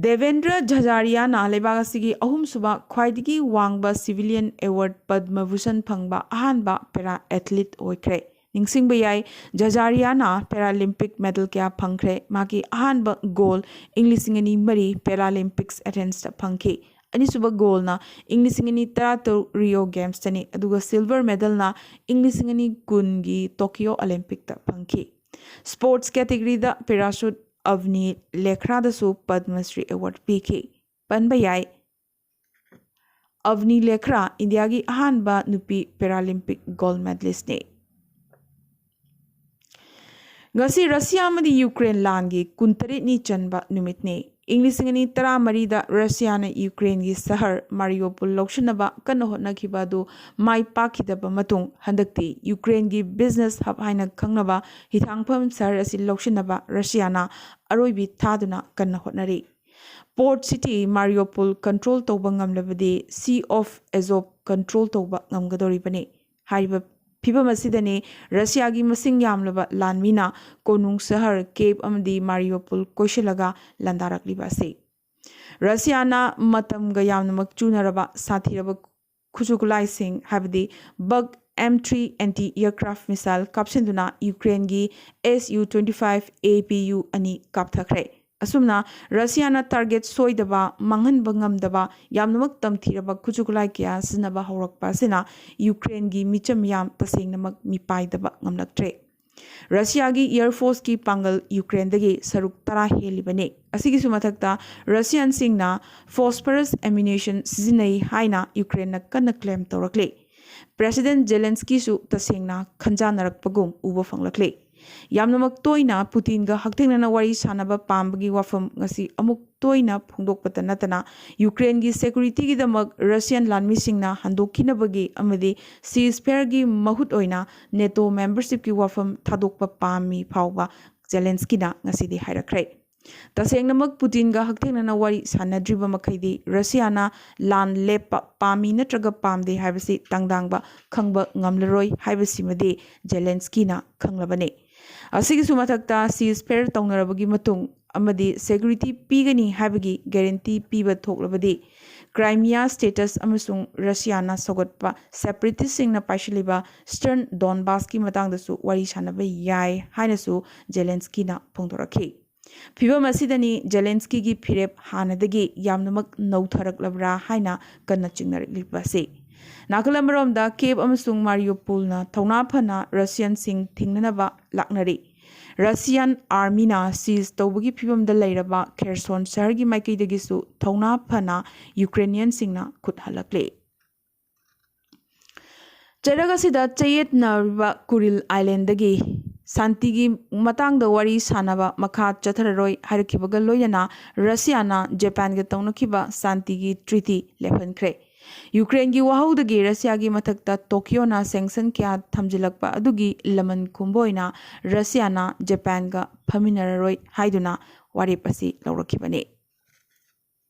ꯗꯦꯕꯦꯟꯗ꯭ꯔ ꯖꯖꯥꯔꯤꯌꯥꯅ ꯂꯩꯕꯥꯛ ꯑꯁꯤꯒꯤ ꯑꯍꯨꯝꯁꯨꯕ ꯈ꯭ꯋꯥꯏꯗꯒꯤ ꯋꯥꯡꯕ ꯁꯤꯚꯤꯂꯤꯌꯟ ꯑꯦꯋꯥꯔꯗ ꯄꯗꯃ ꯚꯨꯁꯟ ꯐꯪꯕ ꯑꯍꯥꯟꯕ ꯄꯦꯔꯥ ꯑꯦꯊꯂꯤꯠ ꯑꯣꯏꯈ꯭ꯔꯦ꯫ ꯅꯤꯡꯁꯤꯡꯕ ꯌꯥꯏ, ꯖꯖꯥꯔꯤꯌꯥꯅ ꯄꯦꯔꯥꯂꯤꯝꯄꯤꯛ ꯃꯦꯗꯜ ꯀꯌꯥ ꯐꯪꯈ꯭ꯔꯦ꯫ ꯃꯍꯥꯛꯀꯤ ꯑꯍꯥꯟꯕ ꯒꯣꯜ ꯏꯪ ꯂꯤꯁꯤꯡ ꯑꯅꯤ ꯃꯔꯤ ꯄꯦꯔꯥꯂꯤꯝꯄꯤꯛꯁ ꯑꯦꯊꯦꯟꯁꯇ ꯐꯪꯈꯤ꯫ ꯑꯅꯤꯁꯨꯕ ꯒꯣꯜꯅ ꯏꯪ ꯂꯤꯁꯤꯡ ꯑꯅꯤ ꯇꯔꯥꯇꯔꯨꯛ ꯔꯤꯑꯣ ꯒꯦꯝꯁꯇꯅꯤ, ꯑꯗꯨꯒ ꯁꯤꯜꯚꯔ ꯃꯦꯗꯜꯅ ꯏꯪ ꯂꯤꯁꯤꯡ ꯑꯅꯤ ꯀꯨꯟꯒꯤ ꯇꯣꯀꯤꯌꯣ ꯑꯣꯂꯤꯝꯄꯤꯛꯇ ꯐꯪꯈꯤ꯫ Sports ꯀꯦꯇꯦꯒꯔꯤꯗ parachute ꯑꯚꯅꯤ ꯂꯦꯈ꯭ꯔꯥꯗꯁꯨ Padma Shri award ꯄꯤꯈꯤ꯫ ꯄꯟꯕ ꯌꯥꯏ, ꯑꯚꯅꯤ ꯂꯦꯈ꯭ꯔꯥ ꯏꯟꯗꯤꯌꯥꯒꯤ ꯑꯍꯥꯟꯕ ꯅꯨꯄꯤ ꯄꯦꯔꯥꯂꯤꯝꯄꯤꯛ ꯒꯣꯜꯗ ꯃꯦꯗꯂꯤꯁ꯭ꯠꯅꯤ꯫ ꯉꯁꯤ ꯔꯁꯤꯌꯥ ꯑꯃꯗꯤ ꯌꯨꯀ꯭ꯔꯦꯟ ꯂꯥꯟꯒꯤ ꯀꯨꯟꯇꯔꯦꯠꯅꯤ ꯆꯟꯕ ꯅꯨꯃꯤꯠꯅꯤ꯫ ꯏꯪ ꯂꯤꯁꯤꯡ ꯑꯅꯤ ꯇꯔꯥꯃꯔꯤꯗ ꯔꯁꯤꯌꯥꯅ ꯌꯨꯀ꯭ꯔꯦꯟꯒꯤ ꯁꯍꯔ ꯃꯥꯔꯤꯌꯣꯄꯨꯜ ꯂꯧꯁꯤꯟꯅꯕ ꯀꯟꯅ ꯍꯣꯠꯅꯈꯤꯕ ꯑꯗꯨ ꯃꯥꯏ ꯄꯥꯛꯈꯤꯗꯕ ꯃꯇꯨꯡ, ꯍꯟꯗꯛꯇꯤ ꯌꯨꯀ꯭ꯔꯦꯟꯒꯤ ꯕꯤꯖꯤꯅꯦꯁ ꯍꯕ ꯍꯥꯏꯅ ꯈꯪꯅꯕ ꯍꯤꯊꯥꯡꯐꯝ ꯁꯍꯔ ꯑꯁꯤ ꯂꯧꯁꯤꯟꯅꯕ ꯔꯁꯤꯌꯥꯅ ꯑꯔꯣꯏꯕꯤ ꯊꯥꯗꯨꯅ ꯀꯟꯅ ꯍꯣꯠꯅꯔꯤ꯫ Port city Mariupol control ꯇꯧꯕ ꯉꯝꯂꯕꯗꯤ Sea of Azov control ꯇꯧꯕ ꯉꯝꯒꯗꯧꯔꯤꯕꯅꯤ꯫ ꯍꯥꯏꯔꯤꯕ ꯐꯤꯕꯝ ꯑꯁꯤꯗꯅꯤ ꯔꯁꯤꯌꯥꯒꯤ ꯃꯁꯤꯡ ꯌꯥꯝꯂꯕ ꯂꯥꯟꯃꯤꯅ ꯀꯣꯅꯨꯡ ꯁꯍꯔ ꯀꯦꯞ ꯑꯃꯗꯤ ꯃꯥꯔꯤꯌꯣꯄꯣꯜ ꯀꯣꯏꯁꯤꯜꯂꯒ ꯂꯥꯟꯗꯥꯔꯛꯂꯤꯕ ꯑꯁꯤ꯫ ꯔꯁꯤꯌꯥꯅ ꯃꯇꯝꯒ ꯌꯥꯝꯅꯃꯛ ꯆꯨꯅꯔꯕ ꯁꯥꯊꯤꯔꯕ ꯈꯨꯠꯁꯨ ꯈꯨꯠꯂꯥꯏꯁꯤꯡ, ꯍꯥꯏꯕꯗꯤ ꯕꯛ M three anti aircraft missile ꯀꯥꯞꯁꯤꯟꯗꯨꯅ ꯌꯨꯀ꯭ꯔꯦꯟꯒꯤ S U twenty five A P U ꯑꯅꯤ ꯀꯥꯞꯊꯈ꯭ꯔꯦ꯫ ꯑꯁꯨꯝꯅ ꯔꯁꯤꯌꯥꯅ target ꯁꯣꯏꯗꯕ, ꯃꯥꯡꯍꯟꯕ ꯉꯝꯗꯕ, ꯌꯥꯝꯅꯃꯛ ꯇꯝꯊꯤꯔꯕ ꯈꯨꯠꯁꯨ ꯈꯨꯠꯂꯥꯏ ꯀꯌꯥ ꯁꯤꯖꯤꯟꯅꯕ ꯍꯧꯔꯛꯄ ꯑꯁꯤꯅ ꯌꯨꯀ꯭ꯔꯦꯟꯒꯤ ꯃꯤꯆꯝ ꯃꯤꯌꯥꯝ ꯇꯁꯦꯡꯅꯃꯛ ꯃꯤꯄꯥꯏꯗꯕ ꯉꯝꯂꯛꯇ꯭ꯔꯦ꯫ ꯔꯁꯤꯌꯥꯒꯤ Air Forceꯀꯤ ꯄꯥꯡꯒꯜ ꯌꯨꯀ꯭ꯔꯦꯟꯗꯒꯤ ꯁꯔꯨꯛ ꯇꯔꯥ ꯍꯦꯜꯂꯤꯕꯅꯤ꯫ ꯑꯁꯤꯒꯤꯁꯨ ꯃꯊꯛꯇ ꯔꯁꯤꯌꯥꯟꯁꯤꯡꯅ phosphorus ammunition ꯁꯤꯖꯤꯟꯅꯩ ꯍꯥꯏꯅ ꯌꯨꯀ꯭ꯔꯦꯟꯅ ꯀꯟꯅ claim ꯇꯧꯔꯛꯂꯤ꯫ President Zelenskyꯁꯨ ꯇꯁꯦꯡꯅ ꯈꯟꯖꯥꯟꯅꯔꯛꯄꯒꯨꯝ ꯎꯕ ꯐꯪꯂꯛꯂꯤ꯫ ꯌꯥꯝꯅꯃꯛ ꯇꯣꯏꯅ ꯄꯨꯇꯤꯟꯒ ꯍꯛꯊꯦꯡꯅꯅ ꯋꯥꯔꯤ ꯁꯥꯟꯅꯕ ꯄꯥꯝꯕꯒꯤ ꯋꯥꯐꯝ ꯉꯁꯤ ꯑꯃꯨꯛ ꯇꯣꯏꯅ ꯐꯣꯡꯗꯣꯛꯄꯇ ꯅꯠꯇꯅ ꯌꯨꯀ꯭ꯔꯦꯟꯒꯤ securityꯒꯤꯗꯃꯛ ꯔꯁꯤꯌꯥꯟ ꯂꯥꯟꯃꯤꯁꯤꯡꯅ ꯍꯟꯗꯣꯛꯈꯤꯅꯕꯒꯤ ꯑꯃꯗꯤ ceasefireꯒꯤ ꯃꯍꯨꯠ ꯑꯣꯏꯅ NATO membershipꯀꯤ ꯋꯥꯐꯝ ꯊꯥꯗꯣꯛꯄ ꯄꯥꯝꯃꯤ ꯐꯥꯎꯕ ꯖꯦꯂꯦꯟꯁꯀꯤꯅ ꯉꯁꯤꯗꯤ ꯍꯥꯏꯔꯛꯈ꯭ꯔꯦ꯫ ꯇꯁꯦꯡꯅꯃꯛ ꯄꯨꯇꯤꯟꯒ ꯍꯛꯊꯦꯡꯅꯅ ꯋꯥꯔꯤ ꯁꯥꯟꯅꯗ꯭ꯔꯤꯕ ꯃꯈꯩꯗꯤ ꯔꯁꯤꯌꯥꯅ ꯂꯥꯟ ꯂꯦꯞꯄ ꯄꯥꯝꯃꯤ ꯅꯠꯇ꯭ꯔꯒ ꯄꯥꯝꯗꯦ ꯍꯥꯏꯕꯁꯤ ꯇꯥꯡꯗꯥꯡꯕ ꯈꯪꯕ ꯉꯝꯂꯔꯣꯏ ꯍꯥꯏꯕꯁꯤꯃꯗꯤ ꯖꯦꯂꯦꯟꯁꯀꯤꯅ ꯈꯪꯂꯕꯅꯤ꯫ ꯑꯁꯤꯒꯤꯁꯨ ꯃꯊꯛꯇ ceasefire ꯇꯧꯅꯔꯕꯒꯤ ꯃꯇꯨꯡ ꯑꯃꯗꯤ security ꯄꯤꯒꯅꯤ ꯍꯥꯏꯕꯒꯤ guarantee ꯄꯤꯕ ꯊꯣꯛꯂꯕꯗꯤ Crimea status ꯑꯃꯁꯨꯡ ꯔꯁꯤꯌꯥꯅ ꯁꯧꯒꯠꯄ separatistꯁꯤꯡꯅ ꯄꯥꯏꯁꯤꯜꯂꯤꯕ Eastern Donbasꯀꯤ ꯃꯇꯥꯡꯗꯁꯨ ꯋꯥꯔꯤ ꯁꯥꯟꯅꯕ ꯌꯥꯏ ꯍꯥꯏꯅꯁꯨ ꯖꯦꯂꯦꯟꯁꯀꯤꯅ ꯐꯣꯡꯗꯣꯔꯛꯈꯤ꯫ ꯐꯤꯕꯝ ꯑꯁꯤꯗꯅꯤ ꯖꯦꯂꯦꯟꯁꯀꯤꯒꯤ ꯐꯤꯔꯦꯞ ꯍꯥꯟꯅꯗꯒꯤ ꯌꯥꯝꯅꯃꯛ ꯅꯧꯊꯔꯛꯂꯕ꯭ꯔꯥ ꯍꯥꯏꯅ ꯀꯟꯅ ꯆꯤꯡꯅꯔꯛꯂꯤꯕ ꯑꯁꯤ꯫ ꯅꯥꯀꯜ ꯑꯃꯔꯣꯝꯗ ꯀꯦꯞ ꯑꯃꯁꯨꯡ ꯃꯥꯔꯤꯌꯨꯄꯣꯜꯅ ꯊꯧꯅꯥ ꯐꯅ ꯔꯁꯤꯌꯟꯁꯤꯡ ꯊꯤꯡꯅꯅꯕ ꯂꯥꯛꯅꯔꯤ꯫ ꯔꯁꯤꯌꯥꯟ ꯑꯥꯔꯃꯤꯅ seize ꯇꯧꯕꯒꯤ ꯐꯤꯕꯝꯗ ꯂꯩꯔꯕ ꯈꯦꯔꯁꯣꯟ ꯁꯍꯔꯒꯤ ꯃꯥꯏꯀꯩꯗꯒꯤꯁꯨ ꯊꯧꯅꯥ ꯐꯅ ꯌꯨꯀ꯭ꯔꯦꯅꯤꯌꯟꯁꯤꯡꯅ ꯈꯨꯠ ꯍꯜꯂꯛꯂꯤ꯫ ꯆꯩꯔꯛ ꯑꯁꯤꯗ ꯆꯌꯦꯠꯅꯔꯤꯕ ꯀꯨꯔꯤꯜ ꯑꯥꯏꯂꯦꯟꯗꯒꯤ ꯁꯥꯟꯇꯤꯒꯤ ꯃꯇꯥꯡꯗ ꯋꯥꯔꯤ ꯁꯥꯟꯅꯕ ꯃꯈꯥ ꯆꯠꯊꯔꯔꯣꯏ ꯍꯥꯏꯔꯛꯈꯤꯕꯒ ꯂꯣꯏꯅꯅ ꯔꯁꯤꯌꯥꯅ ꯖꯄꯥꯟꯒ ꯇꯧꯅꯈꯤꯕ ꯁꯥꯟꯇꯤꯒꯤ treaty ꯂꯦꯞꯍꯟꯈ꯭ꯔꯦ꯫ ꯌꯨꯀ꯭ꯔꯦꯟꯒꯤ ꯋꯥꯍꯧꯗꯒꯤ ꯔꯁꯤꯌꯥꯒꯤ ꯃꯊꯛꯇ ꯇꯣꯀꯤꯌꯣꯅ sanction ꯀꯌꯥ ꯊꯝꯖꯤꯜꯂꯛꯄ ꯑꯗꯨꯒꯤ ꯂꯃꯟ ꯈꯨꯝꯕ ꯑꯣꯏꯅ ꯔꯁꯤꯌꯥꯅ ꯖꯄꯥꯟꯒ ꯐꯝꯃꯤꯟꯅꯔꯔꯣꯏ ꯍꯥꯏꯗꯨꯅ ꯋꯥꯔꯦꯞ ꯑꯁꯤ ꯂꯧꯔꯛꯈꯤꯕꯅꯤ꯫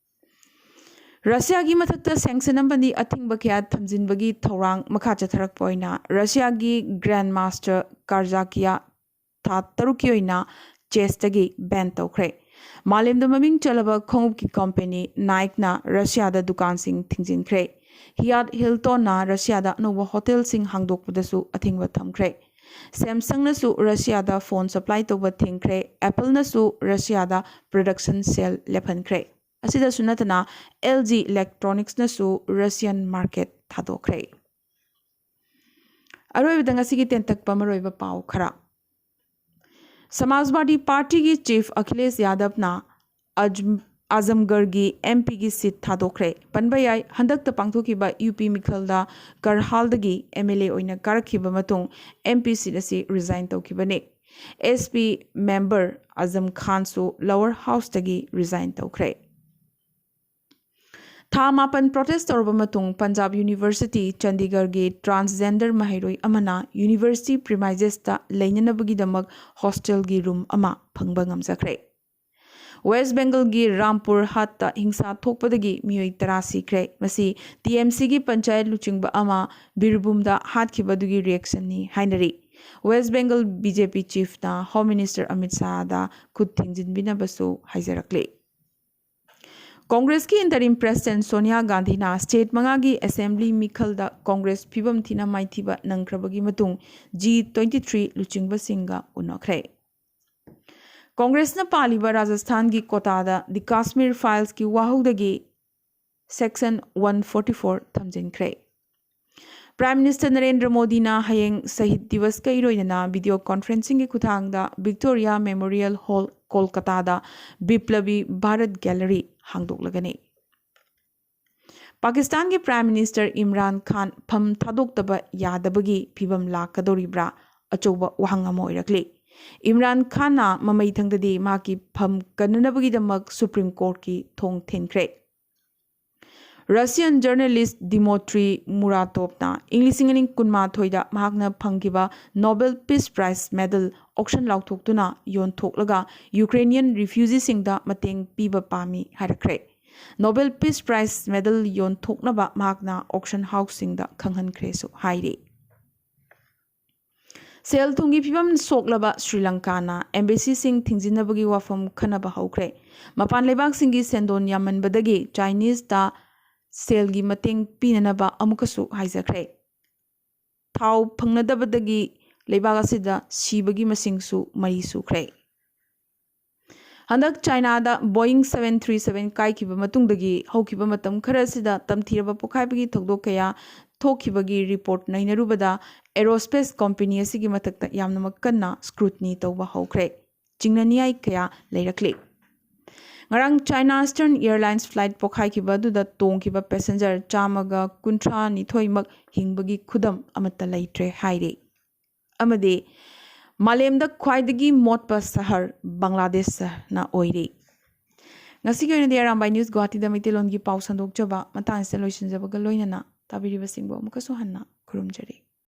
ꯔꯁꯤꯌꯥꯒꯤ ꯃꯊꯛꯇ ꯁꯦꯡꯁꯟ ꯑꯃꯗꯤ ꯑꯊꯤꯡꯕ ꯀꯌꯥ ꯊꯝꯖꯤꯟꯕꯒꯤ ꯊꯧꯔꯥꯡ ꯃꯈꯥ ꯆꯠꯊꯔꯛꯄ ꯑꯣꯏꯅ ꯔꯁꯤꯌꯥꯒꯤ ꯒ꯭ꯔꯥꯟꯗ ꯃꯥꯁꯇꯔ ꯀꯥꯔꯖꯥꯀꯤꯌꯥ ꯊꯥ ꯇꯔꯨꯛꯀꯤ ꯑꯣꯏꯅ ꯆꯦꯁꯇꯒꯤ ꯕꯦꯟ ꯇꯧꯈ꯭ꯔꯦ꯫ ꯃꯥꯂꯦꯝꯗ ꯃꯃꯤꯡ ꯆꯠꯂꯕ ꯈꯣꯡꯎꯞꯀꯤ ꯀꯝꯄꯦꯅꯤ ꯅꯥꯏꯛꯅ ꯔꯁꯤꯌꯥꯗ ꯗꯨꯀꯥꯟꯁꯤꯡ ꯊꯤꯡꯖꯤꯟꯈ꯭ꯔꯦ꯫ ꯍꯤꯌꯥꯠ ꯍꯤꯜꯇꯣꯟꯅ ꯔꯁꯤꯌꯥꯗ ꯑꯅꯧꯕ ꯍꯣꯇꯦꯜꯁꯤꯡ ꯍꯥꯡꯗꯣꯛꯄꯗꯁꯨ ꯑꯊꯤꯡꯕ ꯊꯝꯈ꯭ꯔꯦ꯫ ꯁꯦꯝꯁꯪꯅꯁꯨ ꯔꯁꯤꯌꯥꯗ ꯐꯣꯟ ꯁꯄ꯭ꯂꯥꯏ ꯇꯧꯕ ꯊꯤꯡꯈ꯭ꯔꯦ꯫ ꯑꯦꯄꯜꯅꯁꯨ ꯔꯁꯤꯌꯥꯗ ꯄ꯭ꯔꯗꯛꯁꯟ ꯁꯦꯜ ꯂꯦꯞꯍꯟꯈ꯭ꯔꯦ꯫ ꯑꯁꯤꯗꯁꯨ ꯅꯠꯇꯅ ꯑꯦꯜ ꯖꯤ ꯏꯂꯦꯛꯇ꯭ꯔꯣꯅꯤꯛꯁꯅꯁꯨ ꯔꯁꯤꯌꯥꯟ ꯃꯥꯔꯀꯦꯠ ꯊꯥꯗꯣꯛꯈ꯭ꯔꯦ꯫ ꯑꯔꯣꯏꯕꯗ ꯉꯁꯤꯒꯤ ꯇꯦꯟꯇꯛꯄ ꯃꯔꯨꯑꯣꯏꯕ ꯄꯥꯎ ꯈꯔ꯫ ꯁꯃꯥꯖꯋꯥꯗꯤ ꯄꯥꯔꯇꯤꯒꯤ ꯆꯤꯐ ꯑꯈꯤꯂꯦꯁ ꯌꯥꯗꯕꯅ ꯑꯖꯝ- ꯑꯖꯝꯒꯔꯒꯤ ꯑꯦꯝ ꯄꯤꯒꯤ ꯁꯤꯠ ꯊꯥꯗꯣꯛꯈ꯭ꯔꯦ꯫ ꯄꯟꯕ ꯌꯥꯏ, ꯍꯟꯗꯛꯇ ꯄꯥꯡꯊꯣꯛꯈꯤꯕ ꯌꯨ ꯄꯤ ꯃꯤꯈꯜꯗ ꯀꯔꯍꯥꯜꯗꯒꯤ ꯑꯦꯝ ꯑꯦꯜ ꯑꯦ ꯑꯣꯏꯅ ꯀꯥꯔꯛꯈꯤꯕ ꯃꯇꯨꯡ ꯑꯦꯝ ꯄꯤ ꯁꯤꯠ ꯑꯁꯤ ꯔꯤꯖꯥꯏꯟ ꯇꯧꯈꯤꯕꯅꯤ꯫ ꯑꯦꯁ ꯄꯤ ꯃꯦꯝꯕꯔ ꯑꯖꯝ ꯈꯥꯟꯁꯨ ꯂꯋꯔ ꯍꯥꯎꯁꯇꯒꯤ ꯔꯤꯖꯥꯏꯟ ꯇꯧꯈ꯭ꯔꯦ꯫ ꯊꯥ ꯃꯥꯄꯟ ꯄ꯭ꯔꯣꯇꯦꯁ ꯇꯧꯔꯕ ꯃꯇꯨꯡ ꯄꯟꯖꯥꯕ ꯌꯨꯅꯤꯚꯔꯁꯤꯇꯤ ꯆꯟꯗꯤꯒꯔꯒꯤ ꯇ꯭ꯔꯥꯟꯁꯖꯦꯟꯗꯔ ꯃꯍꯩꯔꯣꯏ ꯑꯃꯅ ꯌꯨꯅꯤꯚꯔꯁꯤꯇꯤ ꯄ꯭ꯔꯤꯃꯥꯏꯖꯦꯁꯇ ꯂꯩꯅꯅꯕꯒꯤꯗꯃꯛ ꯍꯣꯁꯇꯦꯜꯒꯤ ꯔꯨꯝ ꯑꯃ ꯐꯪꯕ ꯉꯝꯖꯈ꯭ꯔꯦ꯫ ꯋꯦꯁ ꯕꯦꯡꯒꯜꯒꯤ ꯔꯥꯝꯄꯨꯔ ꯍꯥꯠꯇ ꯍꯤꯡꯁꯥ ꯊꯣꯛꯄꯗꯒꯤ ꯃꯤꯑꯣꯏ ꯇꯔꯥ ꯁꯤꯈ꯭ꯔꯦ꯫ ꯃꯁꯤ ꯇꯤ ꯑꯦꯝ ꯁꯤꯒꯤ ꯄꯟꯆꯥꯌꯠ ꯂꯨꯆꯤꯡꯕ ꯑꯃ ꯕꯤꯔꯚꯨꯝꯗ ꯍꯥꯠꯈꯤꯕ ꯑꯗꯨꯒꯤ ꯔꯤꯌꯦꯛꯁꯟꯅꯤ ꯍꯥꯏꯅꯔꯤ꯫ ꯋꯦꯁ ꯕꯦꯡꯒꯜ ꯕꯤ ꯖꯦ ꯄꯤ ꯆꯤꯐꯅ ꯍꯣꯝ ꯃꯤꯅꯤꯁꯇꯔ ꯑꯃꯤꯠ ꯁꯥꯍꯗ ꯈꯨꯠ ꯊꯤꯡꯖꯤꯟꯕꯤꯅꯕꯁꯨ ꯍꯥꯏꯖꯔꯛꯂꯤ꯫ ꯀꯣꯡꯒ꯭ꯔꯦꯁꯀꯤ ꯏꯟꯇꯔꯤꯝ ꯄ꯭ꯔꯦꯁꯤꯗꯦꯟꯠ ꯁꯣꯅꯤꯌꯥ ꯒꯥꯟꯙꯤꯅ ꯁ꯭ꯇꯦꯠ ꯃꯉꯥꯒꯤ ꯑꯦꯁꯦꯝꯕ꯭ꯂꯤ ꯃꯤꯈꯜꯗ ꯀꯣꯡꯒ꯭ꯔꯦꯁ ꯐꯤꯕꯝ ꯊꯤꯅ ꯃꯥꯏꯊꯤꯕ ꯅꯪꯈ꯭ꯔꯕꯒꯤ ꯃꯇꯨꯡ ꯖꯤ ꯇ꯭ꯋꯦꯟꯇꯤ ꯊ꯭ꯔꯤ ꯂꯨꯆꯤꯡꯕꯁꯤꯡꯒ ꯎꯅꯈ꯭ꯔꯦ꯫ ꯀꯣꯡꯒ꯭ꯔꯦꯁꯅ ꯄꯥꯜꯂꯤꯕ ꯔꯥꯖꯁꯊꯥꯟꯒꯤ ꯀꯣꯇꯥꯗ ꯗꯤ ꯀꯥꯁꯃꯤꯔ ꯐꯥꯏꯜꯁꯀꯤ ꯋꯥꯍꯧꯗꯒꯤ ꯁꯦꯛꯁꯟ ꯋꯥꯟ ꯐꯣꯔꯇꯤ ꯐꯣꯔ ꯊꯝꯖꯤꯟꯈ꯭ꯔꯦ꯫ ꯄ꯭ꯔꯥꯏꯝ ꯃꯤꯅꯤꯁꯇꯔ ꯅꯔꯦꯟꯗ꯭ꯔ ꯃꯣꯗꯤꯅ ꯍꯌꯦꯡ ꯁꯍꯤꯗ ꯗꯤꯋꯁꯀ ꯏꯔꯣꯏꯅꯅ ꯚꯤꯗꯤꯑꯣ ꯀꯣꯟꯐ꯭ꯔꯦꯟꯁꯤꯡꯒꯤ ꯈꯨꯠꯊꯥꯡꯗ ꯚꯤꯛꯇꯣꯔꯤꯌꯥ ꯃꯦꯃꯣꯔꯤꯌꯦꯜ ꯍꯣꯜ, ꯀꯣꯜꯀꯇꯥꯗ ꯕꯤꯄ꯭ꯂꯕꯤ ꯚꯥꯔꯠ ꯒꯦꯂꯔꯤ ꯍꯥꯡꯗꯣꯛꯂꯒꯅꯤ꯫ ꯄꯥꯀꯤꯁꯇꯥꯟꯒꯤ ꯄ꯭ꯔꯥꯏꯝ ꯃꯤꯅꯤꯁꯇꯔ ꯏꯝꯔꯥꯟ ꯈꯥꯟ ꯐꯝ ꯊꯥꯗꯣꯛꯇꯕ ꯌꯥꯗꯕꯒꯤ ꯐꯤꯚꯝ ꯂꯥꯛꯀꯗꯧꯔꯤꯕ꯭ꯔꯥ? ꯑꯆꯧꯕ ꯋꯥꯍꯪ ꯑꯃ ꯑꯣꯏꯔꯛꯂꯤ꯫ ꯏꯝꯔꯥꯟ ꯈꯥꯟꯅ ꯃꯃꯩꯊꯪꯗꯗꯤ ꯃꯍꯥꯛꯀꯤ ꯐꯝ ꯀꯟꯅꯅꯕꯒꯤꯗꯃꯛ ꯁꯨꯄ꯭ꯔꯤꯝ ꯀꯣꯔꯠꯀꯤ ꯊꯣꯡ ꯊꯤꯟꯈ꯭ꯔꯦ꯫ ꯔꯁꯤꯌꯟ ꯖꯔꯅꯦꯂꯤꯁ ꯗꯤꯃꯣꯇ꯭ꯔꯤ ꯃꯨꯔꯥꯇꯣꯞꯅ ꯏꯪ ꯂꯤꯁꯤꯡ ꯑꯅꯤ ꯀꯨꯟꯃꯥꯊꯣꯏꯗ ꯃꯍꯥꯛꯅ ꯐꯪꯈꯤꯕ ꯅꯣꯕꯦꯜ ꯄꯤꯁ ꯄ꯭ꯔꯥꯏꯖ ꯃꯦꯗꯜ ꯑꯣꯛꯁꯟ ꯂꯥꯎꯊꯣꯛꯇꯨꯅ ꯌꯣꯟꯊꯣꯛꯂꯒ ꯌꯨꯀ꯭ꯔꯦꯅꯤꯌꯟ ꯔꯤꯐ꯭ꯌꯨꯖꯤꯁꯤꯡꯗ ꯃꯇꯦꯡ ꯄꯤꯕ ꯄꯥꯝꯃꯤ ꯍꯥꯏꯔꯛꯈ꯭ꯔꯦ꯫ Nobel Peace Prize medal ꯌꯣꯟꯊꯣꯛꯅꯕ ꯃꯍꯥꯛꯅ auction houseꯁꯤꯡꯗ ꯈꯪꯍꯟꯈ꯭ꯔꯦꯁꯨ ꯍꯥꯏꯔꯤ꯫ ꯁꯦꯜ ꯊꯨꯝꯒꯤ ꯐꯤꯕꯝ ꯁꯣꯛꯂꯕ ꯁ꯭ꯔꯤ ꯂꯪꯀꯥꯅ embassy ꯁꯤꯡ ꯊꯤꯡꯖꯤꯟꯅꯕꯒꯤ ꯋꯥꯐꯝ ꯈꯟꯅꯕ ꯍꯧꯈ꯭ꯔꯦ꯫ ꯃꯄꯥꯟ ꯂꯩꯕꯥꯛꯁꯤꯡꯒꯤ ꯁꯦꯟꯗꯣꯟ ꯌꯥꯝꯃꯟꯕꯗꯒꯤ Chinese ꯇ ꯁꯦꯜꯒꯤ ꯃꯇꯦꯡ ꯄꯤꯅꯅꯕ ꯑꯃꯨꯛꯀꯁꯨ ꯍꯥꯏꯖꯈ꯭ꯔꯦ꯫ ꯊꯥꯎ ꯐꯪꯅꯗꯕꯗꯒꯤ ꯂꯩꯕꯥꯛ ꯑꯁꯤꯗ ꯁꯤꯕꯒꯤ ꯃꯁꯤꯡꯁꯨ ꯃꯔꯤ ꯁꯨꯈ꯭ꯔꯦ꯫ ꯍꯟꯗꯛ ꯆꯥꯏꯅꯥꯗ Boeing seven three seven ꯀꯥꯏꯈꯤꯕ ꯃꯇꯨꯡꯗꯒꯤ ꯍꯧꯈꯤꯕ ꯃꯇꯝ ꯈꯔ ꯑꯁꯤꯗ ꯇꯝꯊꯤꯔꯕ ꯄꯣꯈꯥꯏꯕꯒꯤ ꯊꯧꯗꯣꯛ ꯀꯌꯥ ꯊꯣꯛꯈꯤꯕꯒꯤ report ꯅꯩꯅꯔꯨꯕꯗ aerospace company ꯑꯁꯤꯒꯤ ꯃꯊꯛꯇ ꯌꯥꯝꯅꯃꯛ ꯀꯟꯅ scrutiny ꯇꯧꯕ ꯍꯧꯈ꯭ꯔꯦ꯫ ꯆꯤꯡꯅꯅꯤꯡꯉꯥꯏ ꯀꯌꯥ ꯂꯩꯔꯛꯂꯤ꯫ ꯉꯔꯥꯡ China Eastern Airlines flight ꯄꯣꯈꯥꯏꯈꯤꯕ ꯑꯗꯨꯗ ꯇꯣꯡꯈꯤꯕ passenger ꯆꯥꯝꯃꯒ ꯀꯨꯟꯊ꯭ꯔꯥ ꯅꯤꯊꯣꯏꯃꯛ ꯍꯤꯡꯕꯒꯤ ꯈꯨꯗꯝ ꯑꯃꯠꯇ ꯂꯩꯇ꯭ꯔꯦ ꯍꯥꯏꯔꯤ꯫ ꯑꯃꯗꯤ ꯃꯥꯂꯦꯝꯗ ꯈ꯭ꯋꯥꯏꯗꯒꯤ ꯃꯣꯠꯄ ꯁꯍꯔ ꯕꯪꯒ꯭ꯂꯥꯗꯦꯁꯅ ꯑꯣꯏꯔꯤ꯫ ꯉꯁꯤꯒꯤ ꯑꯣꯏꯅꯗꯤ ꯑꯔꯥꯝꯕꯥꯏ News ꯒꯨꯋꯥꯍꯥꯇꯤꯗ ꯃꯩꯇꯩꯂꯣꯟꯒꯤ ꯄꯥꯎ ꯁꯟꯗꯣꯛꯆꯕ ꯃꯇꯥꯡ ꯑꯁꯤꯗ ꯂꯣꯏꯁꯤꯟꯖꯕꯒ ꯂꯣꯏꯅꯅ ꯇꯥꯕꯤꯔꯤꯕꯁꯤꯡꯕꯨ ꯑꯃꯨꯛꯀꯁꯨ ꯍꯟꯅ ꯈꯨꯔꯨꯝꯖꯔꯤ꯫